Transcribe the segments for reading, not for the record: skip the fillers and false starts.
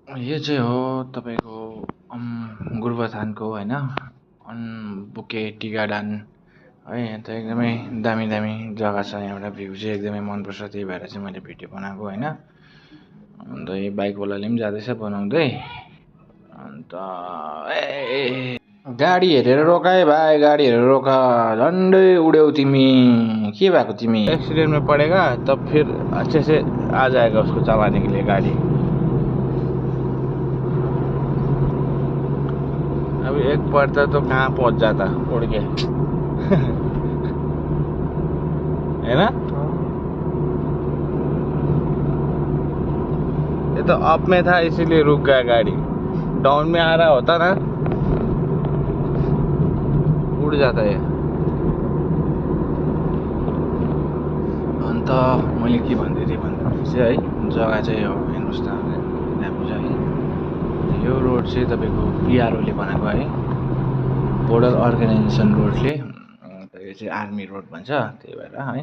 यो चाहिँ हो तपाईँको गोरुबथानको होइन बुके टी गार्डन है। यहाँ त एकदमै दामी दामी जग्गा छ। यहाँबाट भ्यू चाहिँ एकदमै मनपर्छ, त्यही भएर चाहिँ मैले भिडियो बनाएको होइन। अन्त यो बाइकवालाले पनि जाँदैछ बनाउँदै। अन्त ए गाडी हेरेर रोकाए भाइ, गाडी हेरेर रोका, झन्डै उड्यौ तिमी। के भएको तिमी? एक्सीडेंट में पड़ेगा तब फिर अच्छे से आ जाएगा उसको चलाने के लिए गाड़ी। अभी एक पड़ता तो कहाँ पहुंच जाता उड़ के है ना। ये तो अप में था इसीलिए रुक गया गाड़ी, डाउन में आ रहा होता ना उड़ जाता है। अन्त मैले के भन्दै थिएँ भन्दाखेरि चाहिँ है, जग्गा चाहिँ हो हेर्नुहोस् न, दामी छ है। यो रोड चाहिँ तपाईँको पिआरओले बनाएको है, बोर्डर अर्गनाइजेसन रोडले। यो चाहिँ आर्मी रोड भन्छ, त्यही भएर है।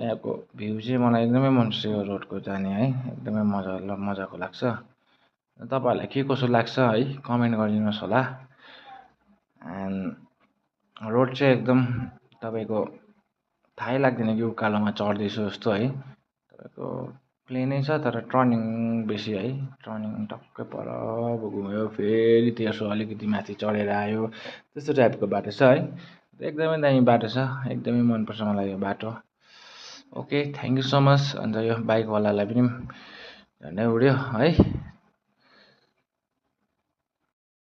यहाँको भ्यू चाहिँ मलाई एकदमै मनपर्छ यो रोडको जाने है, एकदमै मजाको लाग्छ। तपाईँहरूलाई के कसो लाग्छ है, कमेन्ट गरिदिनुहोस् होला। एन्ड रोड चाहिँ एकदम तपाईँको थाहै लाग्दैन कि उकालोमा चढ्दैछु जस्तो है। तपाईँको प्लेनै छ तर टर्निङ बेसी है, टर्निङ टक्कै पर घुम्यो फेरि तेर्सो अलिकति माथि चढेर आयो, त्यस्तो टाइपको बाटो छ है। एकदमै दामी बाटो छ, एकदमै मनपर्छ मलाई यो बाटो। Okay, thank you so much. अन्त यो बाइकवालालाई पनि झन्डै उड्यो है।